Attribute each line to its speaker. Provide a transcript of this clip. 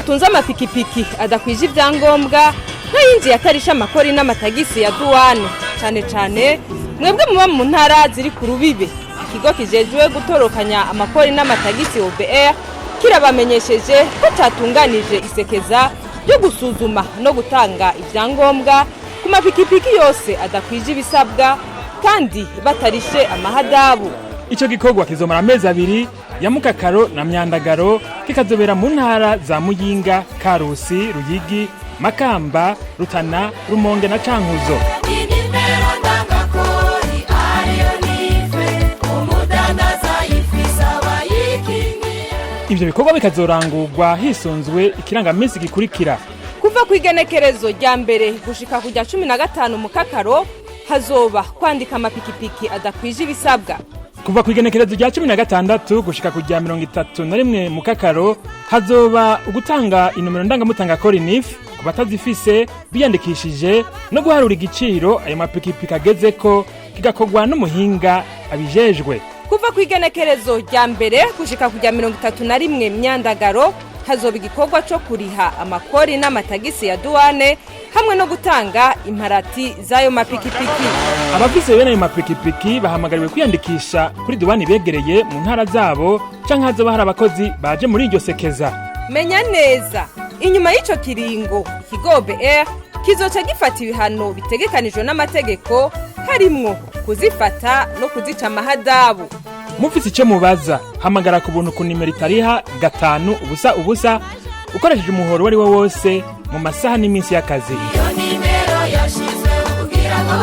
Speaker 1: Mutunze amapikipiki adakwije ibyangombwa, nk'ayinjiye atarisha amakori n'amatagisi ya duwane, cyane cyane mwebwe muba mu ntara ziri ku rubibe, ikigo kijejwe gutorokanya amakori n'amatagisi OBR kirabamenyesheje ko cyatunganije isekeza ryo gusuzuma no gutanga ibyangombwa ku mapikipiki yose adakwije ibisabwa kandi batarishe amahadabu.
Speaker 2: Ico gikorwa kizomara amezi 2 ya Mukakaro na Myandagaro, kikazobera mu ntara za Muyinga, Karusi, Ruyigi, Makamba, Rutana, Rumonge na Cankuzo.
Speaker 3: Inimero ndangakori ariyo NIF, umudandaza yifise aba yikingiye.
Speaker 2: Ivyo bikorwa bikazorangurwa hisunzwe ikirangamisi gikurikira:
Speaker 1: Kuva ku igenekerezo rya 1 gushika ku rya 15 Mukakaro, hazoba kwandika amapikipiki adakwije ibisabwa.
Speaker 2: Kuva ku igenekerezo rya 16 gushika ku rya 31 Mukakaro, hazoba ugutanga inomero ndangamutangakori NIF ku batazifise biyandikishije, no guharura igiciro ayo mapikipiki agezeko, kigakorwa n'umuhinga abijejwe.
Speaker 1: Kuva ku igenekerezo rya 1 gushika ku rya 31 Myandagaro, hazoba igikorwa co kuriha amakori n'amatagisi ya duwane hamwe no gutanga imparati z'ayo mapikipiki.
Speaker 2: Abafise bene ayo mapikipiki bahamagariwe kwiyandikisha kuri duwani begereye mu ntara zabo, canke hazoba hari abakozi baje muri iryo sekeza.
Speaker 1: Menya neza, inyuma y'ico kiringo ikigo OBR kizoca gifata ibihano bitegekanijwe n'amategeko, harimwo kuzifata no kuzica amahadabu.
Speaker 2: Mufise ico mubaza, hamagara ku buntu ku nimero itariha 500 0, ukoresheje umuhoro uwo ari wo wose mu masaha n'iminsi y'akazi.
Speaker 3: Iyo nimero yashizweho kugira ngo